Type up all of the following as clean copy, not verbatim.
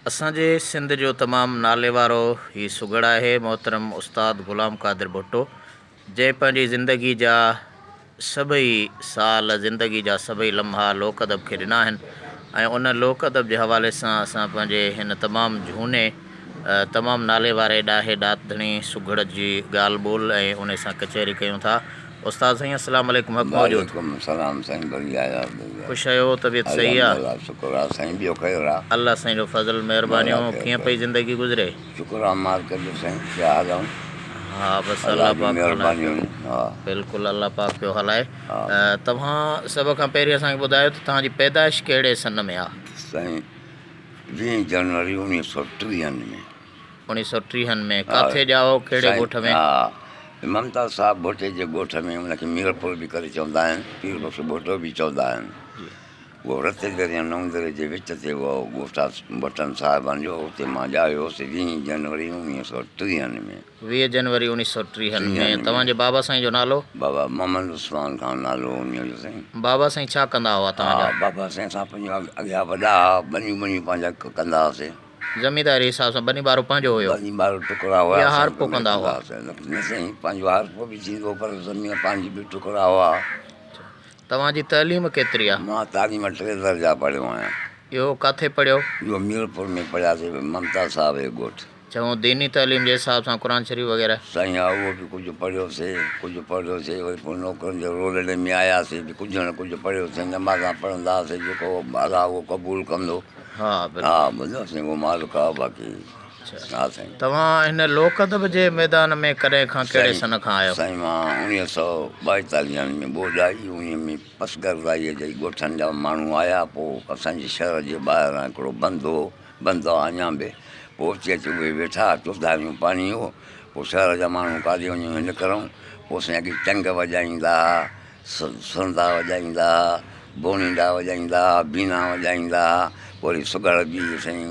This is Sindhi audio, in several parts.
اسان جي سنڌ جو تمام ناليوارو هي سگهڙ آهي محترم استاد غلام قادر ڀٽو جنهن پنهنجي زندگي جا سڀئي سال زندگي جا سڀئي لمحا لوڪ ادب کي ڏنا آهن ۽ ان لوڪ ادب جي حوالي سان اسان پنهنجي هن تمام جهوني تمام نالي واري ڏاهي ڏات ڌڻي سگهڙ جي ڳالهه ٻولهه ۽ ان سان ڪچهري ڪيون ٿا. استاد سائين السلام عليڪم حق موجود. وعليڪم السلام سائين ڀلي آيا ڀلي خوش آهيو طبيعت صحيح آ. الحمدلله شڪر آ سائين ٻيو خير آ. الله سائين جو فضل مهربانيون ڪيئن پئي زندگي گذري. شڪر آ مالڪ جو سائين پيا هلون. ها بس الله الله جون پاڪ هلائي پيو. مهربانيون ها. بلڪل الله پاڪ پيو هلائي. ها. توهان سڀ کان پهرين اسان کي ٻڌايو ته توهان جي پيدائش ڪهڙي سن ۾ آ. سائين ويهين جنوري اوڻيهه سو ٽيهن ۾. اوڻيهه سو ٽيهن ۾ ڪاٿي ڄائو ڪهڙي سائين ڳوٺ ۾؟ ها ممتاز صاحب ڀٽي جي ڳوٺ ۾ ان کي ميرپور به ڪري چوندا آهن پير بخش ڀٽو به چوندا آهن اهو رتي دري ۽ نئون دري جي وچ تي اهو ڳوٺ آهي ڀٽن صاحبن جو اتي مان ڄايو هوس ويهين جنوري اوڻيهه سو ٽيهن ۾. ويهه جنوري اوڻيهه سو ٽيهن ۾ توهان جي بابا سائين جو نالو؟ بابا محمد عثمان خان نالو هو انهيء جو سائين. بابا سائين ڇا ڪندا هئا توهان جا؟ ها بابا سائين اسان پنهنجا اڳيان وڏا هئا ٻنيون ٻنيون پنهنجا ڪندا هئاسين. زمينداري حساب سان ٻني ٻارو پنهنجو هيو ٻني ٻارو ٽڪرا هئا يا هارپو ڪندا هئا؟ نه سائين پنهنجو هارپو به ٿيندو هو پر زمين پنهنجي به ٽڪرا هئا. توهان جي تعليم ڪيتري آ؟ مان تعليم ٽي درجا پڙهيو آهيان. اهو ڪاٿي پڙهيو؟ اهو ميرپور ۾ پڙهياسين ممتاز صاحب جي ڳوٺ. چڱو ديني تعليم جي حساب سان قرآن شريف وغيره؟ سائين ها اهو به ڪجهه پڙهيوسين ڪجهه پڙهيوسين وري پوء نوڪرين جي رولڙي ۾ آياسين به ڪجهه نه ڪجهه پڙهيوسين نمازان پڙهندا هئاسين جيڪو الله اهو قبول ڪندو. ها بلڪل. ها ٻڌو سائين اهو مالڪ آ باقي ها سائين. توهان هن لوڪ ادب جي ميدان ۾ ڪڏهن کان ڪهڙي سن کان آيو؟ سائين مان اوڻيهه سو ٻائيتاليهن ۾ ٻوڏ آئي انهي ۾ پسگردائيء جي ڳوٺن جا ماڻهو آيا پوء اسان جي شهر جي ٻاهران هڪڙو بند هو بند آ اڃا به پوء اتي اچي اهي ويٺا چوڌاريون پاڻي هو پوء شهر جا ماڻهو ڪاڏي وڃون نڪرون پوء سائين اڳي چنگ وڄائيندا ها سرندا وڄائيندا ها، بوڻينڊا وڄائيندا ها، بينا وڄائيندا ها، پوء وري سگهڙ به سائين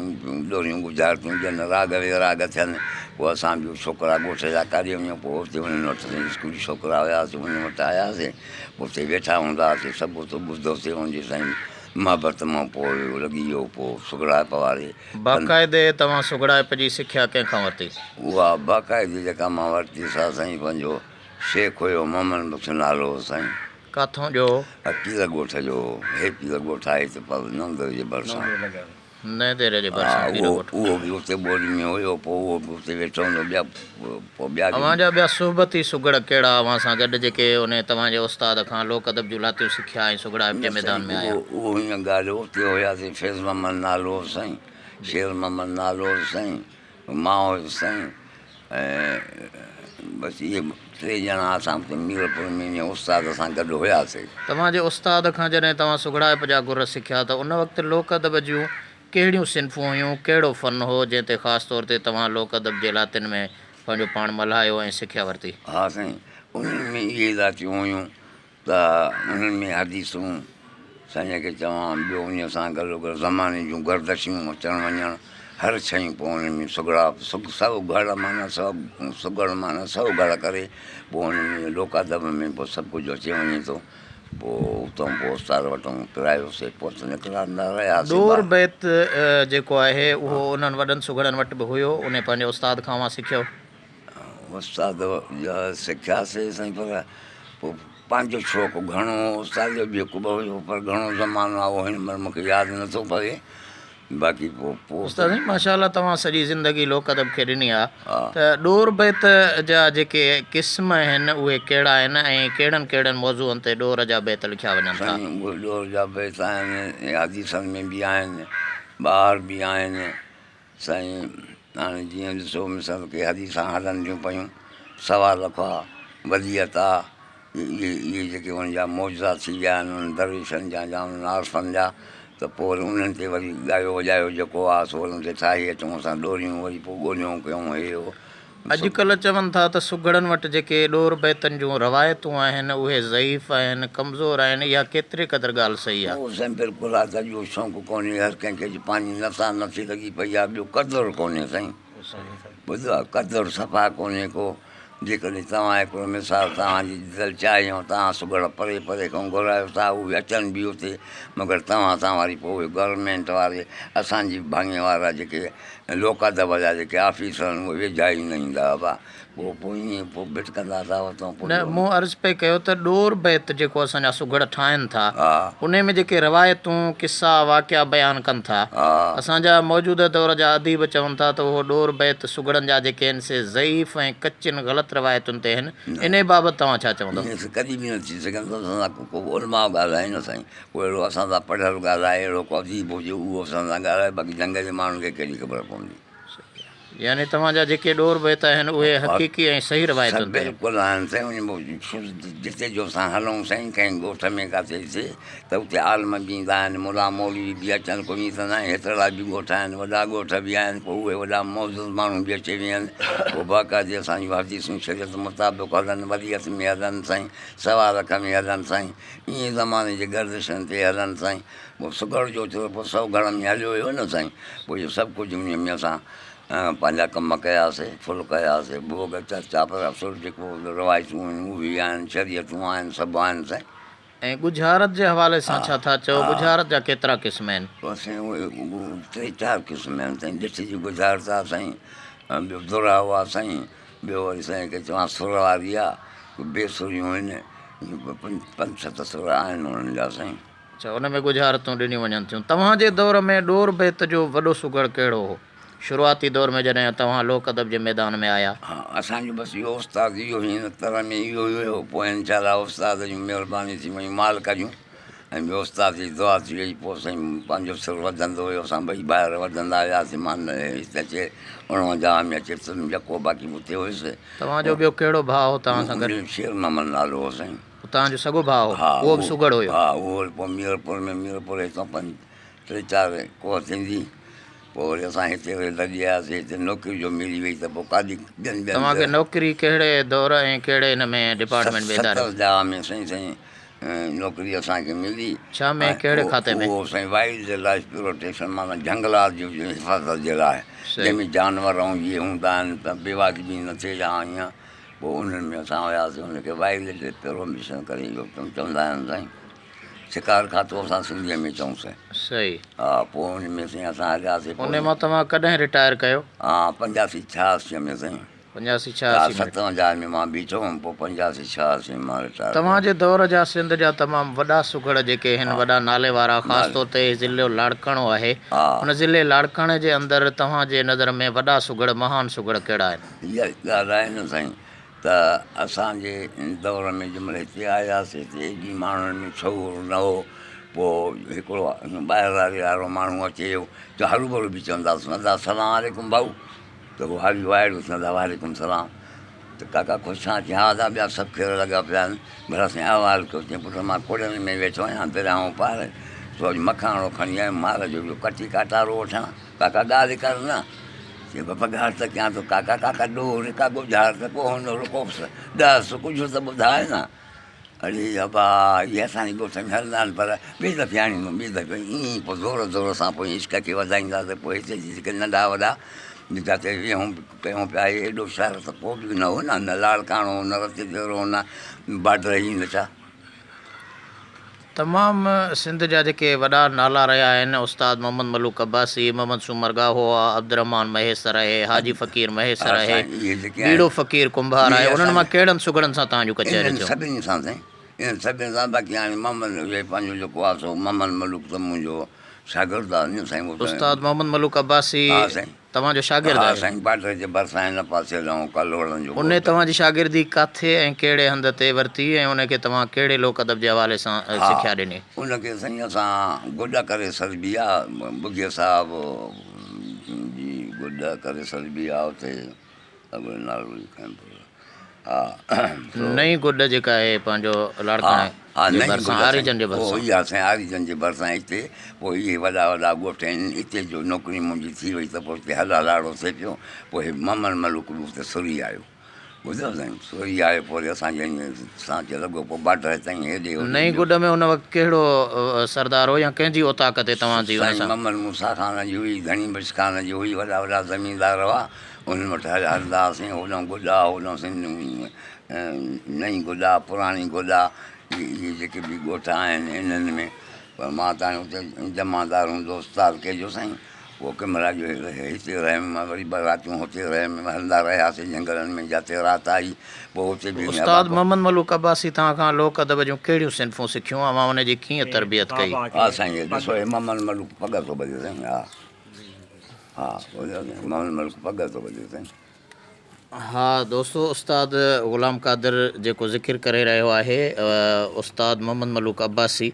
ڏوريون ڳجهارتيون ڏين، راڳ ويراڳ ٿين، پوء اسان به ڇوڪرا ڳوٺ جا ڪاڏي وڃون، پوء اتي انهن وٽ سائين اسڪولي ڇوڪرا هياسين، انهن وٽ آياسين، پوء اتي ويٺا هوندا هئاسين، سڀ اتي ٻڌوسين، انهن جي سائين محبت مان پوء لڳي ويو، پوء سگهڙائپ واري. باقاعدي توهان سگهڙائپ جي سکيا ڪنهن کان ورتي؟ اها باقاعدي جيڪا مان ورتي سا سائين پنهنجو شيخ هيو محمد بخش نالو هو سائين. ڪاٿون جو هو؟ پير ڳوٺ جو هو. هي پير ڳوٺ آهي هتي پر نئون ديري جي ڀرسان. نئين ديري جي ڀرسان پير ڳوٺ. اهو به اتي ٻوڏ ۾ هيو پوء اهو به اتي ويٺو هوندو ٻيا پوء ٻيا به. اوهان جا ٻيا صحبتي سگهڙ ڪهڙا اوهان سان گڏ جيڪي انهي توهان جي استاد کان لوڪ ادب جون لاتيون سکيا ۽ سگهڙائپ جي نه ميدان سائين ۾ آيا؟ اهو اهو هيئن ڳالهه اتي هياسين فيض محمد نالو هو سائين شير محمد نالو هو سائين مان هيس سائين ۽ بس اهي ٽي ڄڻا اسان اتي ميرپور ۾ انهيء استاد سان گڏ هياسي. توهان جي استاد کان جڏهن توهان سگهڙائپ جا گر سکيا ته ان وقت لوڪ ادب جون ڪهڙيون صنفون هيون، ڪهڙو فن هو، جنهن تي خاص طور تي توهان لوڪ ادب جي لاتين ۾ پنهنجو پاڻ ملهايو ۽ سکيا ورتي؟ ها سائين، انهن ۾ اهي لاتيون هيون ته انهن ۾ حديثون سائينء کي چوان، ٻيو انهيء سان گڏوگڏ زماني جون گردشون، اچڻ وڃڻ، هر شيء پوء انهن ۾ سگهڙائپ، سگهڙ سو گهڙ معنيٰ سو سگهڙ معنيٰ سو گهڙ ڪري پوء انهن ۾ لوڪ ادب ۾ پوء سڀ ڪجهه اچي وڃي ٿو. پوء اتان پوء استاد وٽان پرايوسين، پوء ته نڪرندا رهياسين ڏور ٻاهر. بيت جيڪو آهي، اهو انهن وڏن سگهڙن وٽ به هيو، انهي پنهنجي استاد کان اوهان سکيو؟ استاد جا سکياسين سائين پر پوء پنهنجو شوق گهڻو هو استاد جو به هڪ ٻه هيو پر گهڻو زمانو آهي اهو هن مهل مونکي ياد نٿو پوي باقي پوء پوء استاد سائين ماشاء الله توهان سڄي زندگي لوڪ ادب کي ڏني آ ته ڏور بيت جا جيڪي قسم آهن اهي ڪهڙا آهن ۽ ڪهڙن ڪهڙن موضوعن تي ڏور جا بيت لکيا وڃن ٿا؟ سائين اهي ڏور جا بيت آهن حديثن ۾ به آهن ٻاهر به آهن سائين هاڻي جيئن ڏسو مثال ڪي حديثان هلن ٿيون پيون سوا لک آ وليت آ اهي اهي جيڪي انهن جا معجزا ٿي ويا آهن انهن درويشن جا يا انهن عارفن جا ته پوء وري انهن تي وري ڳايو وڄايو جيڪو آ سو وري ان تي ٺاهي اچون اسان ڏوريون وري پوء ڳوليون ڪيون هي هو. اڄڪلهه چون ٿا ته سگهڙن وٽ جيڪي ڏور بيتن جون روايتون آهن اهي ضعيف آهن، ڪمزور آهن، اها ڪيتري قدر ڳالهه صحيح آهي؟ اهو سائين بلڪل آ ته اهو شوق ڪونهي هر ڪنهن کي پنهنجي نفسا نفسي لڳي پئي آ ٻيو قدر ڪونهي سائين ٻڌو آ قدر صفا ڪونهي ڪو جيڪڏهن توهان هڪڙو مثال توهان جي دل چاهي ۽ توهان سگهڙ پري پري کان گهرايو ٿا اهي اچن به اتي مگر توهان سان وري پوء اهي گورنمينٽ واري اسان جي ڀاڱي وارا جيڪي لوڪ ادب جا جيڪي آفيسر آهن اهي ويجها ئي نه ايندا ابا پوء پوء ائين پوء ڀٽڪندا ٿا وتون پوء نه مون عرض پئي ڪيو ته ڏور بيت جيڪو اسان جا سگهڙ ٺاهن ٿا انهي ۾ جيڪي روايتون قصا واقعا بيان ڪن ٿا اسان جا موجوده دور جا اديب چون ٿا ته اهو ڏور بيت سگهڙن جا جيڪي آهن سي ضعيف ۽ ڪچين غلط روايتن تي آهن انهي بابت توهان ڇا چوندؤ؟ ائين ڪڏهن به نه ٿي سگهندو اسان سان ڪو علماء ڳالهائي نه سائين ڪو اهڙو اسان سان پڙهيل ڳالهائي اهڙو ڪو اديب هجي اهو اسان سان ڳالهائي باقي جهنگ جي ماڻهن کي ڪهڙي خبر پوندي. يعني توهان جا جيڪي ڏور بيت آهن اهي حقيقي ۽ صحيح روايتن تي آهن. بلڪل آهن سائين ان جتي جو اسان هلون سائين ڪنهن ڳوٺ ۾ ڪاٿي ٿئي ته اتي عالم به ايندا آهن ملا مولوي به اچن ڪو ائين ته ناهي هيترڙا به ڳوٺ آهن وڏا ڳوٺ به آهن پوء اهي وڏا معزز ماڻهو به اچي ويهن پوء باقاعدي اسان جون حديثون شريعت مطابق هلن وريت ۾ هلن سائين سوا لک ۾ هلن سائين ائين زماني جي گردشن تي هلن سائين پوء سگهڙ جو ٿيو پوء سو گهڙ ۾ هليو ويو نه سائين پوء اهو سڀ ڪجهه انهيء ۾ اسان پنهنجا ڪم ڪياسي ڦل ڪياسي ڀوڳ چرچا پر اصل جيڪو روايتون هيون اهي آهن شريعتون آهن سڀ آهن سائين. ۽ ڳجهارت جي حوالي سان ڇا ٿا چئو؟ ڳجهارت جا ڪيترا قسم آهن؟ سائين اهي ٽي چار قسم آهن سائين ڏٺ جي ڳجهارت آهي سائين ٻيو دراهو آهي سائين ٻيو وري سائين کي چوان سر واري آهي بي سريون آهن پنج ست سر آهن انهن جا سائين. اڇا ان ۾ ڳجهارتون ڏنيون وڃن ٿيون. توهان جي دور ۾ ڏور بيت جو وڏو سگهڙ ڪهڙو هو؟ شروعاتي دور ۾ جڏهن توهان لوڪ ادب جي ميدان ۾ آيا. ها اسان جو بس اهو استاد اهو هي هن تر ۾ اهو ئي هيو پوء انشاء الله استاد جون مهربانيون ٿي ويون مالڪ جون ۽ ٻيو استاد جي دعا ٿي وئي پوء سائين پنهنجو سر وڌندو ويو اسان ٻئي ڀائر وڌندا وياسين مان هت اچي اڻونجاهه ۾ اچي ٿيم يڪو باقي اتي هيس. توهان جو ٻيو ڪهڙو ڀاء هو توهان سان گڏ؟ شير محمد نالو هو سائين. توهان جو سڳو ڀاء هو، اهو به سگهڙ هيو. ها اهو وري پوء ميرپور ۾ ميرپور هتان پنج ٽي چار ڪوهه ٿيندي پوء وري اسان هتي وري لڏي آياسين هتي نوڪري جو ملي وئي ته پوء ڪاڏي ٻين ٻين توهان کي نوڪري ڪهڙي دور ۽ ڪهڙي هن ۾ ڊپارٽمينٽ ۾ اداري؟ 70 ۾ سائين سائين نوڪري اسان کي ملي. ڇا ۾ ڪهڙي کاتي ۾؟ اهو سائين وائلڊ لائف پروٽيڪشن معنيٰ جهنگلات جي حفاظت جي لاء جنهن ۾ جانور ۽ اهي هوندا آهن ته بيواجبي نه ٿئي يا ائين پوء انهن ۾ اسان وياسين ان کي وائلڊ پروميشن ڪري اهو چوندا آهن سائين شڪار کاتو اسان سنڌيء ۾ چئون سائين. صحيح. ها پوء ان ۾ سائين اسان هلياسين. ان مان توهان ڪڏهن رٽائر ڪيو؟ ها پنجاسي ڇهاسي ۾ سائين. پنجاسي ڇهاسي ۾. 57 ۾ مان بيٺو هوم پوء پنجاسي ڇهاسي ۾ مان رٽائر ڪيو. توهان جي دور جا سنڌ جا تمام وڏا سگهڙ جيڪي هن وڏا نالي وارا خاص طور تي هي ضلعو لاڙڪاڻو آهي ان ضلعي لاڙڪاڻي جي اندر توهان جي نظر ۾ وڏا سگهڙ مهان سگهڙ ڪهڙا آهن؟ اها ڳالهه آهي نه سائين ته اسان جي دور ۾ جنهن مهل هتي آياسي هتي ايڏي ماڻهن ۾ شعور نه هو پوء هڪڙو ٻاهراري وارو ماڻهو اچي ويو ته هروڀرو به چونداسون ادا سلام عليڪم ڀائو ته هو هالي وائڙو ٿيندا وعليڪم سلام ته ڪاڪا خوش آن چي ها ادا ٻيا سڀ خير لڳا پيا آهن ڀلا سائين احوال ڪيو چي پٽ مان ڪوڙين ۾ ويٺو آهيان درياهون پار سو اڄ مکاڻو کڻي آيم مار جو اهو ڪٽي ڪاٽارو وٺان ڪاڪا ڳالهه ڪر نه چي بابا ڳالهه ته ڪيان ٿو ڪاڪا ڪاڪا ڏور ڪا ڳجهار ته ڪو هوندو رڪوس ڏهس ڪجهه ته ٻڌاء نه اڙي ابا اهي اسان جي ڳوٺ ۾ هلندا آهن پر ٻئي دفعي آڻيندم ٻئي دفعي ائين ئي پوء زور زور سان پوء عشق کي وڌائينداسين پوء هتي جي جيڪي ننڍا وڏا جاتي ويهون ڪيون پيا ايڏو شهر ته ڪو به نه هو نه لاڙڪاڻو نه رتيديرو نه بارڊر هي نه ڇا. تمام سنڌ جا جيڪي وڏا نالا رهيا آهن استاد محمد ملوڪ عباسي، محمد سومر ڳاهو آ، عبدالرحمان مهيسر آهي، حاجي فقير مهيسر آهي، ٻيڙو فقير ڪنڀار آهي انهن مان ڪهڙن سگهڙن سان توهان جون ڪچهريون ٿيون؟ انهن سڀني سان سائين انهن سڀني سان باقي هاڻي محمد اهي پنهنجو جيڪو آ سو محمد ملوڪ ته منهنجو شاگرد آ نه سائين اهو ته استاد محمد ملوڪ عباسي ها سائين. توهان جو شاگرد آهي؟ ها سائين بارڊر جي ڀرسان هن پاسي رهون ڪلهوڙن جو ڳوٺ. انهي توهان جي شاگردي ڪاٿي ۽ ڪهڙي هنڌ تي ورتي ۽ ان کي توهان ڪهڙي لوڪ ادب جي حوالي سان سکيا ڏني؟ ها ان کي سائين اسان گڏ ڪري سڏبي آ ٻگهيي صاحب جي گڏ ڪري سڏبي آ اتي اڳ نالو ئي کنيو پيو ها سو. نئين گڏ جيڪا آهي پنهنجو لاڙڪاڻي ها جي نئين ڀرسان گڏ آريجن جي سائين پوء ڀرسان. اها سائين آريجن جي ڀرسان اتي پوء اهي وڏا وڏا ڳوٺ آهن اتي جو نوڪري منهنجي ٿي وئي ته پوء اتي هل هلاڙو ٿئي پيو پوء هي ممن ملوڪ به اتي سري آيو ٻڌو سائين سري آيو پوء وري اسان جي ائين سان اچي لڳو پوء بارڊر تائين هيڏي هوڏي نئين ٻيو گڏ ۾ ان وقت ڪهڙو سردار هو يا ڪنهن جي اوطاق تي توهان جي ان سائين سان. ممن موسيٰ خان جي هئي ڌڻي بخش خان جي هئي وڏا وڏا زميندار هئا. انهن وٽ هلندا هئاسين. هوڏانهن گڏا، هوڏانهن سائين نئين گڏا، پراڻي گڏا، اهي جيڪي به ڳوٺ آهن انهن ۾. پر مان ته هاڻي اتي جمعدار هوندو هوس تعلقي جو سائين. پوء ڪنهن مهل اڄ هتي رهيم، وري ٻه راتيون هتي رهيم. هلندا رهياسين جهنگلن ۾ جاتي رات آئي پوء اتي به. استاد محمد ملوڪ عباسي توهان کان لوڪ ادب جون ڪهڙيون صنفون سکيون، اوهان ان جي ڪيئن تربيت ڪئي؟ ها سائين هي ڏسو هي محمد ملوڪ پڳ ٿو ٻڌي سائين ها ها محمد ملوڪ پڳ ٿو ٻڌي سائين. ها دوستو استاد غلام قادر جيڪو ذڪر ڪري رهيو آهي استاد محمد ملوڪ عباسي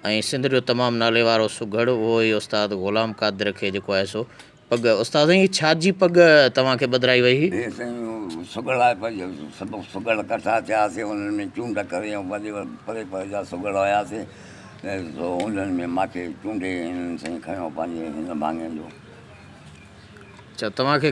۽ سنڌ جو تمام نالي وارو سگهڙ اهو ئي استاد غلام قادر کي جيڪو آهي سو پڳ استاد سائين هي ڇا جي پڳ توهان کي ٻڌرائي وئي هئي؟ هي سائين سگهڙ آهي پنهنجو سڀ سگهڙ ڪٺا ٿياسي انهن ۾ چونڊ ڪري ۽ وڏي پري پري جا سگهڙ هياسي سو انهن ۾ ماکي چونڊي انهن سائين کنيو پنهنجي هن ڀاڱي جو. اڇا توهان کي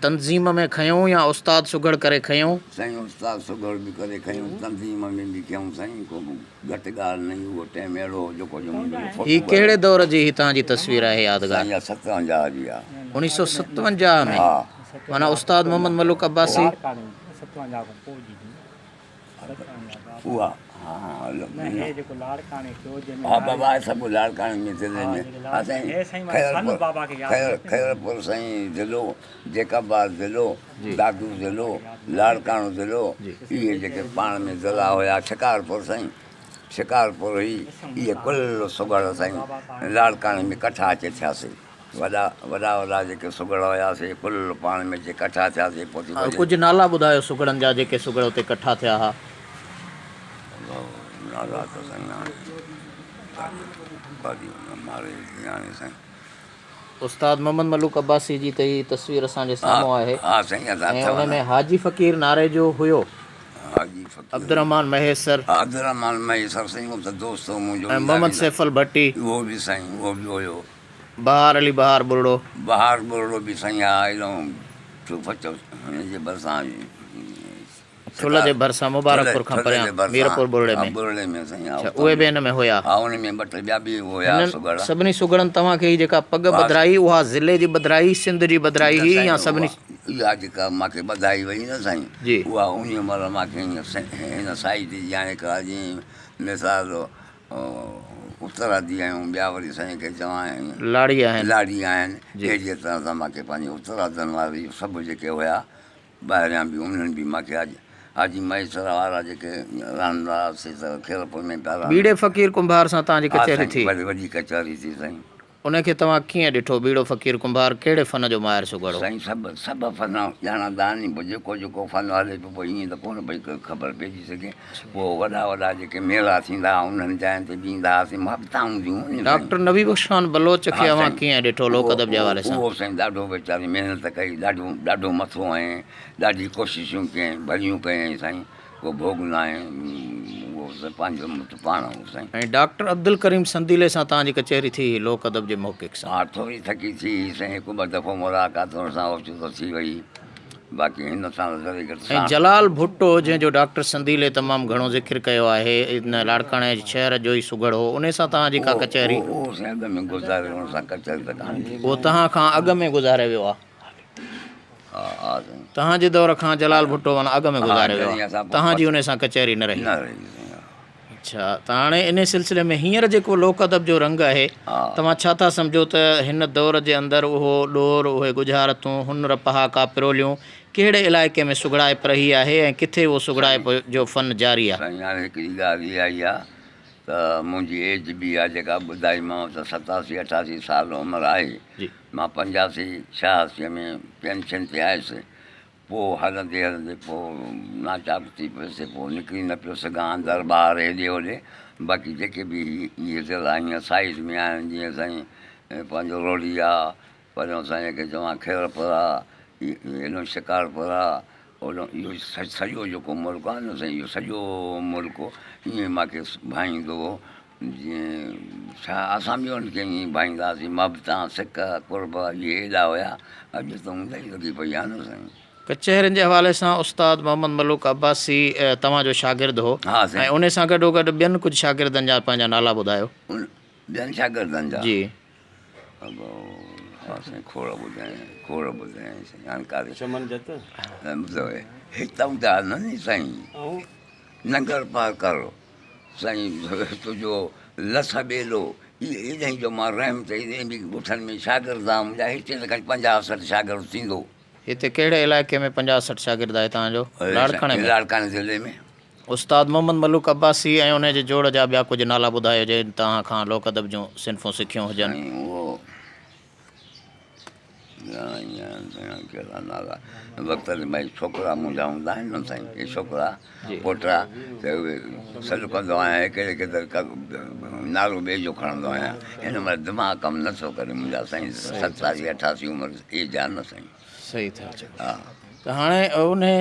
تنظيم ۾ کنيو يا استاد سگهڙ ڪري کنيو؟ سائين استاد سگهڙ به ڪري کنيو تنظيم ۾ به کنيو سائين ڪو به گهٽ ڳالهه نه اهو ٽيم اهڙو هو جيڪو جو منهنجو فوٽو هي ڪهڙي دور جي هي توهان جي تصوير آهي يادگار؟ سائين اها 57 جي آهي. 1957 ۾ ها. معنيٰ استاد محمد ملوڪ عباسي. اها ها بابا سڀ لاڙڪاڻي ۾ ضلعي ۾ ها سائين خيرپور خيرپور سائين ضلعو جيڪب آباد ضلعو دادو ضلعو لاڙڪاڻو ضلعو اهي جيڪي پاڻ ۾ ضلعا هيا شڪارپور سائين شڪارپور هئي اهي ڪل سگهڙ سائين لاڙڪاڻي ۾ ڪٺا اچي ٿياسي. وڏا وڏا وڏا جيڪي سگهڙ هيا سي ڪل پاڻ ۾ اچي ڪٺا ٿيا سي پوء ٿي وڃي. ڪجهه نالا ٻڌايو سگهڙن جا جيڪي سگهڙ اتي ڪٺا ٿيا ها. نالا ته سائين هاڻي ڀاڄي ماري هاڻي سائين. استاد محمد ملوڪ عباسي جي ته هي تصوير اسان جي سامهون آهي ها سائين اسان ۽ اٿو ان نه. ۾ حاجي فقير ناريجو هيو. حاجي فقير عبدالرحمان مهيسر. عبدالرحمان مهيسر سائين اهو ته دوست هو منهنجو ۽ محمد سيفل ڀٽي. اهو به سائين اهو به هيو. بهار علي بهار ٻرڙو. بهار ٻرڙو به سائين ها ايڏو چوڦچ هن جي ڀرسان ٺلهه جي ڀرسان مبارڪپور کان پريان ميرپور ٻرڙي ۾. ٻرڙي ۾ سائين ها اڇا اهي به ان ۾ هيا. ها ان ۾ ٻه ٽي ٻيا به هيا هنن سگهڙ. سڀني سگهڙن توهان کي هي جيڪا پڳ ٻڌرائي اها ضلعي جي ٻڌرائي سنڌ جي ٻڌرائي هئي يا سڀني. اها جيڪا مان کي ٻڌائي وئي نه سائين جي. اها انهي مهل مان کي هن سائيڊ جي هاڻي ڪا جيئن مثال اترادي آهيون ٻيا وري سائين کي چوان لاڙي آهن لاڙي آهن اهڙيء طرح سان مان کي پنهنجي اترادن واري سڀ جيڪي هيا ٻاهريان به انهن به مان کي حاجي مهيسر وارا جيڪي رهندا هئا سي ته خيرپور ۾ پيا رهندا. ٻيڙي فقير ڪنڀار سان توهان جي ڪچهري ٿي؟ ها سائين وڏي ڪچهري ٿي سائين. ان کي توهان ڪيئن ڏٺو؟ ٻيڙو فقير ڪنڀار ڪهڙي فن جو ماهر سگهڙ هو؟ سائين سڀ سڀ فن ڄاڻندا آهن پوء جيڪو جيڪو فن هلي پيو پوء ائين ته ڪونه پئي خبر پئجي سگهي پوء وڏا وڏا جيڪي ميلا ٿيندا هئا انهن جاين تي به ايندا هئاسين محبتان هونديون هيون سائين. ڊاڪٽر نبي بخش خان بلوچ کي اوهان ڪيئن ڏٺو لوڪ ادب جي حوالي سان؟ اهو سائين ڏاڍو ويچاري محنت ڪئي ڏاڍو ڏاڍو مٿو هنيائين ڏاڍي ڪوششون ڪيائين ڀليون ڪيائين سائين. ڪو ڀوڳ ناهي اهو پنهنجو مٽ پاڻ هو سائين. ۽ ڊاڪٽر عبدالڪريم سنديلي سان توهان جي ڪچهري ٿي هئي لوڪ ادب جي محقق سان. ها ٿوري ٿڪي ٿي هئي سائين هڪ ٻه دفعو ملاقات هن سان اوچتو ٿي وئي باقي هن سان ته ذري گهٽ ۽ ساڻ. جلال ڀٽو جنهن جو ڊاڪٽر سنديلي تمام گهڻو ذڪر ڪيو آهي ان لاڙڪاڻي شهر جو ئي سگهڙ هو انهي سان توهان جي ڪا ڪچهري. اهو سائين اڳ ۾ گذاري ويو ان سان ڪچهري ته ڪانه ٿي. اهو توهان کان اڳ ۾ گذاري ويو آهي. توهان جي دور کان جلال ڀٽو معنيٰ اڳ ۾ گذاري ويو آهي، توهان جي انهي سان ڪچهري نه رهي. اڇا ته هاڻي انهي سلسلي ۾ هينئر جيڪو لوڪ ادب جو رنگ آهي، توهان ڇا ٿا سمجهو ته هن دور جي اندر اهو ڏور، اهي ڳجهارتون، هنر، پهاڪا، پروليون ڪهڙي علائقي ۾ سگهڙائپ رهي آهي ۽ ڪٿي اهو سگهڙائپ جو فن جاري آهي؟ سائين هاڻي هڪڙي ڳالهه اها ئي آهي ته منهنجي ايج به اها جيڪا ٻڌائيمانو ته 87 88 سال عمر آهي. مان پنجاسي ڇهاسيء ۾ پينشن تي آيس. پوء هلندي هلندي پوء ناچاڪ ٿي پيس، پوء نڪري نه پيو سگهان اندر ٻاهر هيڏي هوڏي. باقي جيڪي به هي اهي ضلعا هينئر سائيڊ ۾ آهن جيئن سائين پنهنجو روهڙي آ، پريون سائين کي چوان خيرپور آ، هيڏو شڪارپور آ، هوڏو اهو سڄو جيڪو ملڪ آ نه سائين اهو سڄو ملڪ ائين مان کي ڀائيندو هو. جيئن ڇا اسان به ان کي ائين ئي ڀائيندا هئاسين، محبتان، سڪ، قرب اهي ايڏا هيا، اڄ ته اوندهه ئي لڳي پئي آهي نه سائين. ڪچهرين جي حوالي سان استاد محمد ملوڪ عباسي توهان جو شاگرد هو ۽ انهي سان گڏوگڏ ٻين ڪجهه شاگردن جا پنهنجا نالا ٻڌايو. ٻين شاگردن جا؟ جي. ها سائين کوڙ ٻڌايائين کوڙ ٻڌايائين سائين هاڻي ڪاٿي چمن جت ٻڌو هتان ٿا نه ني سائين ننگر پارڪر سائين تنهنجو لس ٻيلو ايڏهين جو مان رحم ته ايڏهين به ڳوٺن ۾ شاگرد آ منهنجا هتي ته کڻي 50 60 شاگرد ٿيندو. هتي ڪهڙي علائقي ۾ 50 60 شاگرد آهي توهان جو لاڙڪاڻي ۾؟ لاڙڪاڻي ضلعي ۾. استاد محمد ملوڪ عباسي ۽ انهي جي جوڙ جا ٻيا ڪجهه نالا ٻڌايو جن توهان کان لوڪ ادب جون صنفون سکيون هجن. سائين اهو سائين ڪهڙا نالا وقت تي ڀائي ڇوڪرا منهنجا هوندا آهن نه سائين اهي ڇوڪرا پوٽا ته اهي سڏ ڪندو آهيان هڪڙي کي ته نالو ٻئي جو کڻندو آهيان هن مهل دماغ ڪم نٿو ڪري منهنجا سائين 87 88 عمر ايج آهي نه سائين. صحيح ٿا چئو. ته هاڻي انهي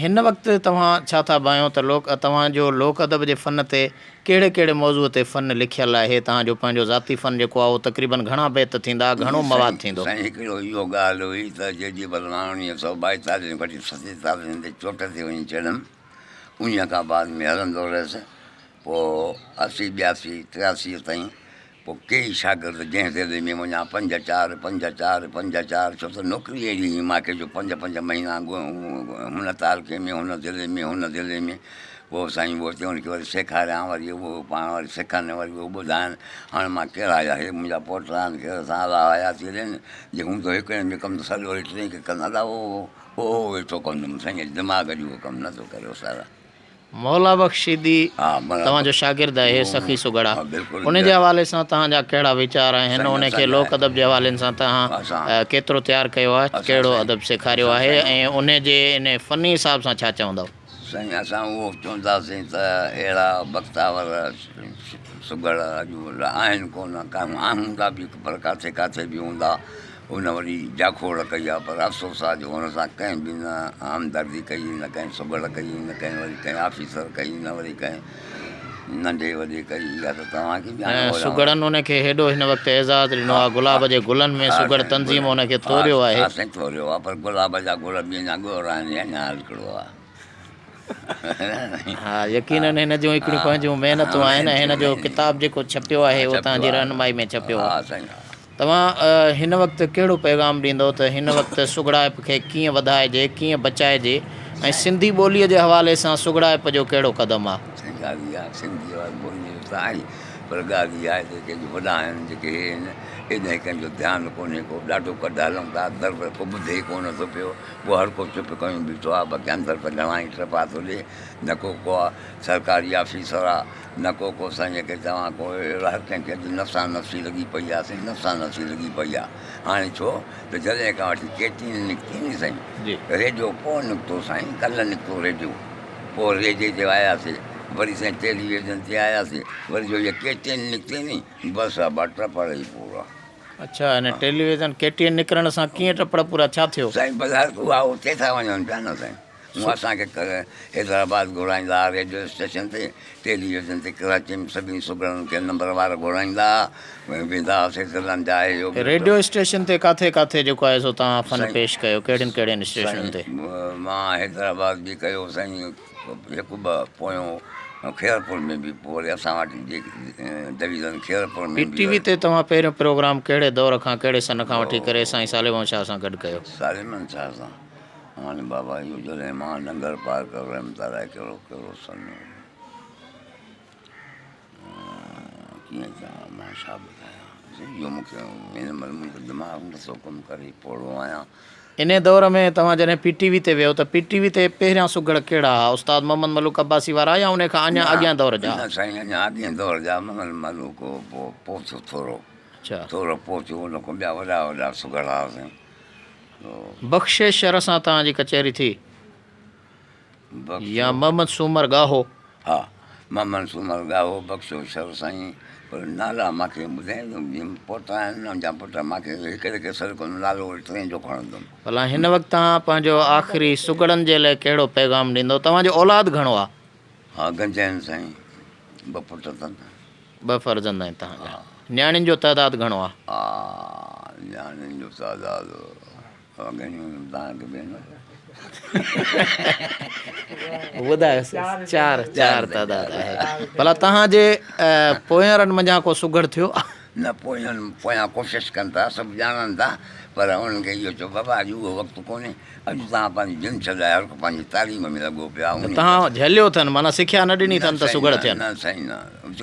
هن وقت توهان ڇا ٿا ڀانئيو ته لوڪ توهان جو لوڪ ادب جي فن تي ڪهڙي ڪهڙي موضوع تي فن لکيل آهي توهان جو پنهنجو ذاتي فن جيڪو آهي اهو تقريبن گهڻا بيت ٿيندا گهڻو مواد ٿيندو. سائين هڪڙو اهو ڳالهه هئي ته جيڏي مهل مان اڻويهه سئو ٻائيتاليهن کان وٺي ستيتاليهن تي چوٽ تي وڃي چڙهيم انهيء کان بعد ۾ هلندو رهيس پوء 80 82 83 تائين پوء ڪيئي شاگرد جنهن ضلعي ۾ وڃان پنج چار پنج چار پنج چار ڇو ته نوڪري اهڙي هئي مان کي جو پنج پنج مهينا هن تعلقي ۾ هن ضلعي ۾ هن ضلعي ۾ پوء سائين اهو اتي ان کي وري سيکاريان وري اهو پاڻ وري سکن وري اهو ٻڌائن هاڻي مان ڪهڙا هيا هي منهنجا پوٽا آهن ڪهڙا سان الله حياتي ڏين جي هوندو هڪڙي ۾ ڪم ته سڄو وري ٽئين کي ڪندا ادا اهو اهو ويٺو ڪندم سائين دماغ جو اهو ڪم نٿو ڪري سارا مولا بخش شيدي توهان جو شاگرد آهي سخي سگهڙ آ ان جي حوالي سان توهان جا ڪهڙا ويچار آهن ان کي لوڪ ادب جي حوالي سان توهان ڪيترو تيار ڪيو آهي ڪهڙو ادب سيکاريو آهي ۽ ان جي ان فني حساب سان ڇا چوندؤ. سائين اسان اهو چونداسين ته اهڙا بختاور سگهڙ اڄ آهن ڪونه ڪا هوندا به پر ڪاٿي ڪاٿي به هوندا ان وڏي جاکوڙ ڪئي آهي پر افسوس آهي جو هن سان ڪنهن به نه همدردي ڪئي نه ڪنهن سگهڙ ڪئي نه ڪنهن وري ڪنهن آفيسر ڪئي نه وري ڪنهن ننڍي وڏي ڪئي اها ته توهان کي به هاڻي ۽ سگهڙن ان کي هيڏو هن وقت اعزاز ڏنو آهي گلاب جي گلن ۾ سگهڙ تنظيم ان کي توريو آهي. ها سائين توريو آهي پر گلاب جا گل به اڃا ڳورا آهن اڃا هلڪڙو آهي. ها يقينن هن جون هڪڙيون پنهنجون محنتون آهن ۽ هن جو ڪتاب جيڪو ڇپيو آهي اهو توهان جي رهنمائي ۾ ڇپيو آهي. توهان هن وقت ڪهڙو پيغام ڏيندؤ ته هن وقت سگهڙائپ کي ڪيئن وڌائجي، ڪيئن بچائجي ۽ سنڌي ٻوليء جي حوالي سان سگهڙائپ جو ڪهڙو قدم آهي؟ سائين ڳالهه اها آهي سنڌي ٻوليء جو ته آهي پر ڳالهه اها آهي ته جيڪي وڏا آهن جيڪي هي آهن ايڏانهن ڪنهن جو ڌيان ڪونهي ڪو ڏاڍو ڪڍ هلون ٿا در پر ڪو ٻڌي ئي ڪونه ٿو پيو پوء هر ڪو چپ ڪيون بيٺو آهي باقي اندر ته گهڻا ئي ٽپا ٿو ڏي نه ڪو ڪو سرڪاري آفيسر آهي نه ڪو ڪو سائين کي چوان ڪو اهڙو هر ڪنهن کي اڄ نفسا نفسي لڳي پئي آهي سائين نفسا نفسي لڳي پئي آهي هاڻي ڇو ته جڏهن کان وٺي ڪي ٽي اين نڪتي ني سائين ريڊيو پوء نڪتو سائين ڪلهه نڪتو ريڊيو پوء ريڊيي تي آياسي وري سائين ٽيليويزن تي آياسي وري جو هي ڪي ٽي اين نڪتي ني بس ابا ٽپڙ ئي پورا. اڇا هن ٽيليويزن ڪي ٽي اين نڪرڻ سان ڪيئن ٽپڙ پورا ڇا ٿيو؟ سائين بظاهر اها اتي ٿا وڃن پيا نه سائين هو اسان کي حيدرآباد گهرائيندا ها ريڊيو اسٽيشن تي ٽيليويزن تي ڪراچي ۾ سڀني سگهڙن کي نمبر وار گهرائيندا ها ويندا هئاسين ضلعن جا اهي اهو ريڊيو اسٽيشن تي ڪاٿي ڪاٿي جيڪو آهي سو توهان فن پيش ڪيو ڪهڙين ڪهڙين اسٽيشنن تي؟ سائين مان حيدرآباد به ڪيو سائين هڪ ٻه پويون خيرپور ۾ به پوء وري اسان وٽ جيڪي ڊويزن خيرپور ۾ پي ٽي وي تي توهان پهريون پروگرام ڪهڙي دور کان ڪهڙي سن کان وٺي ڪري سائين صالح محمد شاهه سان گڏ ڪيو؟ صالح محمد شاهه سان هاڻي بابا اهو جڏهن مان ننگر پارڪر ويم ته الائي ڪهڙو ڪهڙو سن هو ڪيئن چوان مان ڇا ٻڌايان اهو مون کي هن مهل منهنجو دماغ نٿو ڪم ڪري پوڙهو آهيان. انهيء دور ۾ توهان جڏهن پي ٽي وي تي ويو ته پي ٽي وي تي پهريان سگهڙ ڪهڙا ها؟ استاد محمد ملوڪ عباسي وارا يا انهيء کان اڃا اڳيان دور جا؟ نه سائين اڃا اڳئين دور جا محمد ملوڪ پوء پوء ٿيو ٿورو ٿورو پوء ٿيو ان کان ٻيا وڏا وڏا سگهڙ ها سائين. بخشي شر سان توهان جي ڪچهري ٿي يا محمد سومر ڳاهو؟ ها محمد سومر ڳاهو بخشو شر سائين پر نالا مان کي ٻڌائين پوٽا آهن نه جا پٽ مان کي هڪ هڪ سر ڪونه نالو وري ٽئين جو کڻندم. ڀلا هن وقت توهان پنهنجو آخري سگهڙن جي لاء ڪهڙو پيغام ڏيندو؟ توهان جو اولاد گهڻو آهي؟ ها گنج آهن سائين ٻه پٽ اٿن. ٻه فرزند آهن توهان جا. نياڻين جو تعداد گهڻو آهي؟ ها نياڻين جو تعداد ٻڌايو چار چار تعداد آهي. ڀلا توهان جي پوئينرن منجهان ڪو سگهڙ ٿيو؟ نه پوء انهن پويان ڪوشش ڪن ٿا، سڀ ڄاڻن ٿا، پر انهن کي اهو چئو بابا اڄ اهو وقت ڪونهي، اڄ توهان پنهنجي جند ڇڏائي هر ڪو پنهنجي تعليم ۾ لڳو پيو آهي. ته توهان جهليو اٿن معنيٰ سکيا نه ڏني اٿن ته سگهڙ ٿين. نه سائين نه،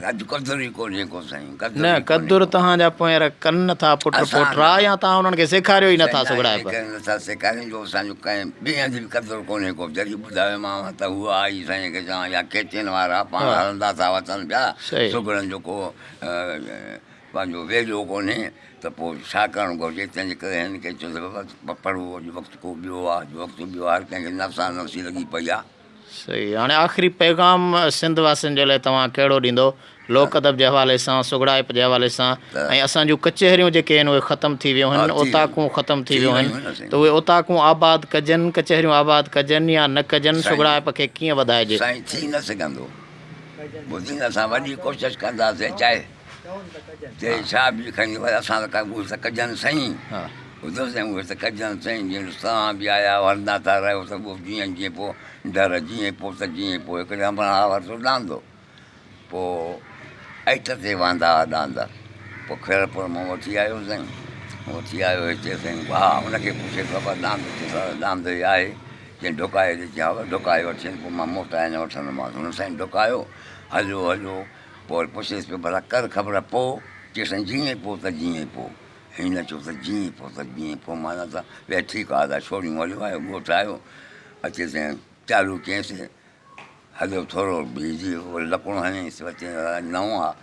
اڄ قدر ئي ڪونهي ڪو سائين، قدر نه ئي ڪونهي قدر ڪو. توهان جا پوئينر ڪن نه ٿا پٽ اسان پوٽرا نه يا توهان انهن کي سيکاريو ئي نه ٿا سائين نه سگهڙائپ. انهي ڪري نه ٿا سيکاريون جو اسان جو ڪنهن ٻئي هنڌ به قدر ڪونهي ڪو. جڏهن ٻڌايومانو ته هوء آئي سائين کي چوان يا ڪيچين وارا پاڻ هلندا ٿا وتن پيا، سگهڙن جو ڪو پنهنجو ويلو ڪونهي ته پوء ڇا ڪرڻ گهرجي؟ تنهن جي ڪري هن کي چيو ته بابا پڙهو اڄ وقت ڪو ٻيو آ، اڄ وقت ٻيو آ، هر ڪنهن کي نفسا نفسي لڳي پئي آ. صحيح هاڻي آخري پيغام سنڌ واسين جي لاء توهان ڪهڙو ڏيندو لوڪ ادب جي حوالي سان سگهڙائپ جي حوالي سان ۽ اسان جون ڪچهريون جيڪي آهن اهي ختم ٿي ويون آهن اوطاقون ختم ٿي ويون آهن ته اهي اوطاقون آباد ڪجن ڪچهريون آباد ڪجن يا نه ڪجن سگهڙائپ کي ڪيئن وڌائجي؟ سائين ٿي نه سگهندو ٻڌين اسان وڏي ڪوشش ڪنداسين چاهي چي ڇا به کڻي ور اسان ته ڪا اهي ته ڪجن سائين ٻڌو سائين اهي ته ڪجن سائين جيئن توهان به آيا آهيو هلندا ٿا رهيو ته پوء جيئن جيئن پوء ڊر جيئن پوء ته جيئن پوء هڪڙي همراهه ورتو ڏاندو پوء ائٽ تي وهندا هئا ڏاند پوء خيرپور مان وٺي آيو سائين وٺي آيو هتي سائين ها ان کي پڇي ته بابا ڏاند چي ڏاند هي آهي چي ڍڪائي ڏي چي ها ڍڪائي وٺين پوء مان موٽائي نه وٺندومانس هن سائين ڍڪايو هليو هليو پوء وري پڇيس پيو ڀلا ڪر خبر پوء؟ چيس سائين جيئن پوء ته جيئن پوء. هن چيو ته جيئن پوء ته جيئن پوء معنيٰ ته ويهه ٺيڪ آ ادا ڇوڙيون هليو آيو ڳوٺ آيو اچي سائين چالو ڪيس هليو ٿورو بيهجي وري لڪڻو هنيس وري چيائين ادا نئون آ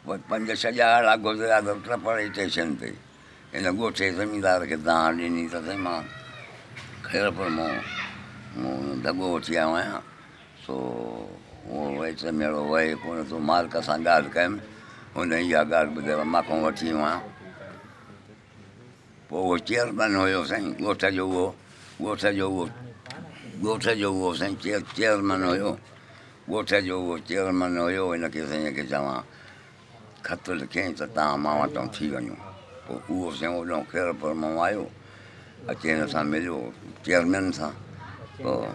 پوء پنج ڇهه ڄاڙا گذريا ته ٽپڙ اسٽيشن تي هن ڳوٺ جي زميندار کي دانهن ڏني ته سائين مان خيرپور مان ڍڳو وٺي آيو آهيان سو اهو وچ ۾ اهڙو وهي ڪونه ٿو. مالڪ سان ڳالهه ڪيم، هن اها ڳالهه ٻڌائي مان کان وٺي ويو آهيان. پوء اهو چيئرمين هيو سائين ڳوٺ جو اهو ڳوٺ جو اهو ڳوٺ جو اهو سائين چيئرمين هيو ڳوٺ جو اهو چيئرمين هيو هن کي سائين کي چوان خط لکيائين ته توهان مان وٽان ٿي وڃو. پوء اهو سائين اوڏانهن خيرپور مان آيو، اچي هن سان مليو چيئرمين سان. پوء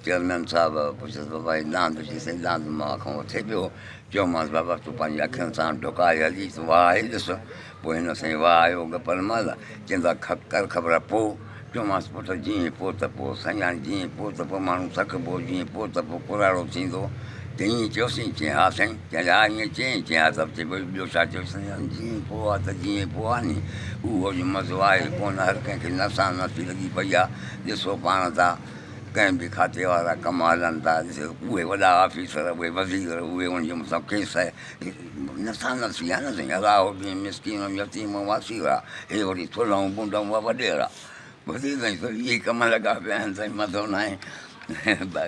چيئرمين صاحب پڇيس بابا هي ڏاند؟ چيس سائين ڏاند مان کان وٺي پيو. چيومانس بابا تون پنهنجي اکين سان ڍڪائي هلي تون واهه ڏس. پوء هن سائين واهه آيو ڳپل مهل چيائين ته ڪر خبر پوء. چيومانس پٽ جيئن پوء ته پوء. سائين هاڻي جيئن پوء ته پوء ماڻهو ٿڪبو، جيئن پوء ته پوء ڪراڙو ٿيندو. چيائين ائين چيوسين؟ چيائين ها سائين. چيائين ها ائين چيائين؟ چيائين ها ته چئي پيو ٻيو ڇا چيو سائين هاڻي جيئن پوء آ ته جيئن پوء آ ني. اهو جو مزو آهي ڪونه هر ڪنهن کي نفسا نفسي لڳي پئي آ. ڏسو پاڻ ٿا ڪنهن به کاتي وارا ڪم هلن ٿا ڏسو اهي وڏا آفيسر اهي وزير اهي ان جي مٿان ڪيس نفسا نفسي آ نه سائين. الله هو به مسڪين يتيم واسير آ هي وري ٿلهون بونڊون وڏيرا. وڌي سائين سو اهي ڪم لڳا پيا آهن سائين مزو ناهي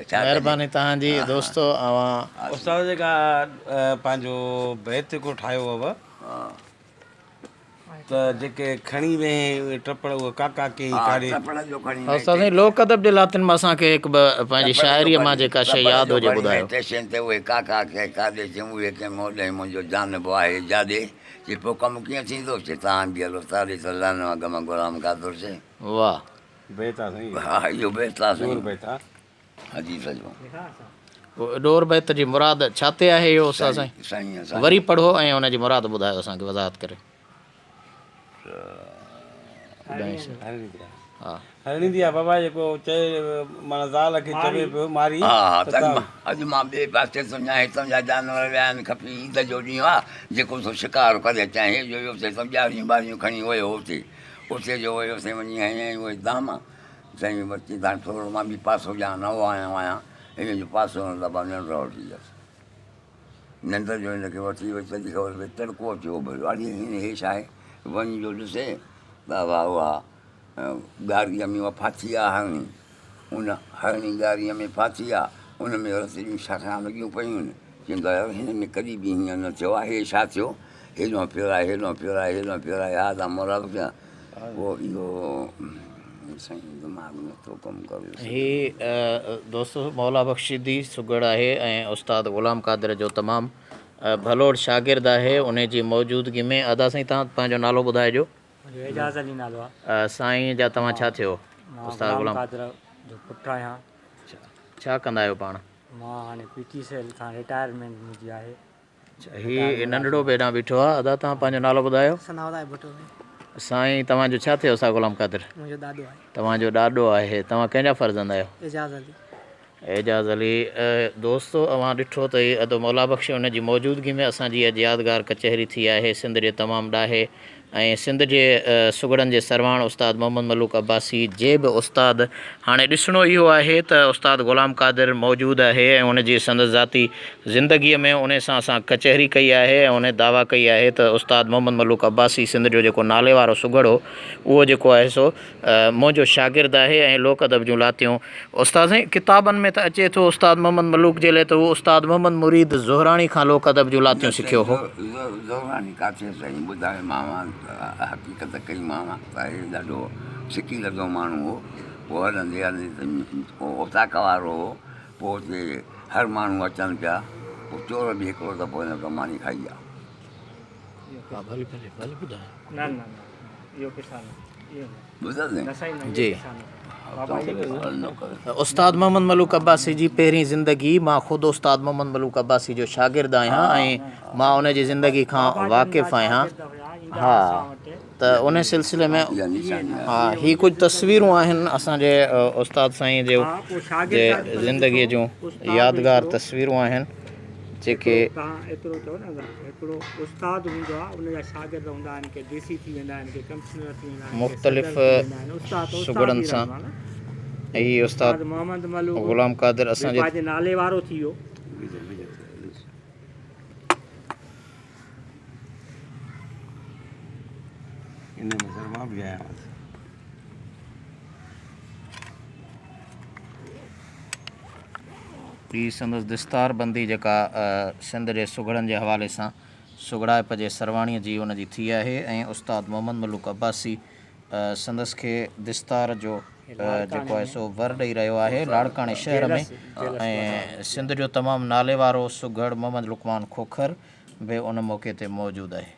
ڇا ڪجي. مهرباني توهان جي دوستو اوهان. استاد جيڪا پنهنجو بيت هڪڙو ٺاهيو هئو ته جيڪي کڻي ويهين اهي ٽپڙ اهي ڪاڪا ڪيئي ڪاڏي. استاد سائين لوڪ ادب جي لاتين مان اسان کي هڪ ٻه پنهنجي شاعريء مان جيڪا شيء ياد هجي ٻڌايو. ٽيشن تي اهي ڪاڪا ڪيئي ڪاڏي چيم اهي ڪنهن موڏ ۽ منهنجو جانب آهي جاڏي. چي پوء ڪم ڪيئن ٿيندو؟ چي تان به هلو تاڏي ته لهن اڳ ۾ غلام قادر چي. واھ. بيت آ سائين. ها اهو بيت آ سائين. ڏور بيت آ. حديث جو. ڏور بيت جي مراد ڇا تي آهي اهو استاد سائين؟ سائين اسان وري پڙهو ۽ ان جي مراد ٻڌايو اسان کي وضاحت ڪري. هرڻي تي آ. هرڻي تي آ بابا جيڪو چئي معنيٰ زال کي چوي پيو ماري ها ها ته ته تان. اڄ مان ٻئي پاسي ٿو وڃان هتان جا جانور ويا آهن کپي عيد جو ڏينهن آ جيڪو سو شڪار ڪري اچان هي جو ويو سي سڀ ڄاريون ٻاريون کڻي ويو اتي اتي جو ويو سي وڃي هنيائين اهي دام سائين وري تان ٿورو مان به پاسو ڏيان نئون آيو آهيان هن جو پاسو نه دٻا ننڊ وٺي ويس. ننڊ جو هن کي وٺي وئي تڏهن خبر پئي تڙڪو اچي اڀريو اڙي هن هي ڇا آهي وڃي جو ڏسي ته واهه اها ڳاريء ۾ اها ڦاٿي آهي هرڻي ان هرڻي ڳاريء ۾ ڦاٿي آهي ان ۾ رت جون شاخان لڳيون پيون آهن چوندو آهي يار هن ۾ ڪڏهن به هيئن نه ٿيو آهي هي ڇا ٿيو هيڏانهن ڦيرائي هيڏانهن ڦيرائي هيڏانهن ڦيرائي ها ته مراد ڪيان پوء اهو سائين دماغ نٿو ڪم ڪري. هي دوست مولا بخش شيدي سگهڙ آهي ۽ استاد غلام قادر جو تمام ڀلوڙ شاگرد آهي انهي جي موجودگي ۾ ادا سائين توهان پنهنجو نالو ٻڌائجو. منهنجو اعجاز علي نالو آهي. سائين جا توهان ڇا ٿيو؟ مان استاد غلام غلام قادر جو پٽ آهيان. ڇا ڪندا آهيو پاڻ؟ مان هاڻي پي ٽي سيل کان رٽائرمينٽ منهنجي آهي. هي ننڍڙو به هيڏانهن بيٺو آهي. ادا توهان پنهنجو نالو ٻڌايو. ثناء الله ڀٽو سائين. سائين توهان جو ڇا ٿيو استاد غلام قادر؟ منهنجو ڏاڏو آهي. توهان جو ڏاڏو آهي. توهان ڪنهن جا فرزند آهيو؟ اعجاز علي. اعجاز علي دوستو اوهان ڏٺو ته هي ادو مولا بخش ان جي موجودگي ۾ اسان جي اڄ يادگار ڪچهري ٿي آهي سنڌ جي تمام ڏاهي ۽ سنڌ جي سگهڙن جي سرواڻ استاد محمد ملوڪ عباسي جي به استاد هاڻي ڏسڻو اهو آهي ته استاد غلام قادر موجود آهي ۽ ان جي سندس ذاتي زندگيء ۾ انهي سان اسان ڪچهري ڪئي آهي ۽ انهي دعويٰ ڪئي آهي ته استاد محمد ملوڪ عباسي سنڌ جو جيڪو نالي وارو سگهڙ هو اهو جيڪو آهي سو منهنجو شاگرد آهي ۽ لوڪ ادب جون لاتيون استاد سائين ڪتابن ۾ ته اچي ٿو استاد محمد ملوڪ جي لئه ته هو استاد محمد مريد زهراڻي کان لوڪ ادب جون لاتيون سکيو هو. زهراڻي ڪاٿي سائين ٻڌايومانو ته حقيقت ڪئي مانو ته هي ڏاڍو سکي لڌو ماڻهو هو پوء هلندي هلندي ته اوطاق وارو هو پوء اتي هر ماڻهو اچن پيا پوء چور به هڪڙو دفعو هن وٽان ماني کائي ويا. ها ڀلي ڀلي ڀلي ٻڌايو. نه نه نه اهو قصا نه اهو نه نه سائين نه اهو جي قصا نه بابا اهو قصا نه. استاد محمد ملوڪ عباسي جي پهرين زندگي مان خود استاد محمد ملوڪ عباسي جو شاگرد آهيان ۽ مان ان جي زندگي کان واقف آهيان ها ته ان سلسلي ۾ ها هي ڪجهه تصويرون آهن اسان جي استاد سائين جي زندگي جون يادگار تصويرون آهن. جيڪي. توهان ايترو چئو نه ته هڪڙو استاد هوندو آهي ان جا شاگرد هوندا آهن ڪي ڊي سي ٿي ويندا آهن ڪي ڪمشنر ٿي ويندا آهن ڪي مختلف صدر ٿي ويندا آهن استاد ته استاد سگهڙن ئي سان رهندو آهي نه هي استاد استاد محمد ملوڪ غلام قادر به اسان جي. پنهنجي نالي وارو ٿي ويو. ان ۾ سر مان به آهيان. هي سندس دستار بندي جيڪا سنڌ جي سگهڙن جي حوالي سان سگهڙائپ جي سرواڻيء جي ان جي ٿي آهي ۽ استاد محمد ملوڪ عباسي سندس کي دستار جو جيڪو آهي سو ور ڏئي رهيو آهي لاڙڪاڻي شهر ۾ ۽ سنڌ جو تمام ناليوارو سگهڙ محمد لقمان کوکر به ان موقعي تي موجود آهي.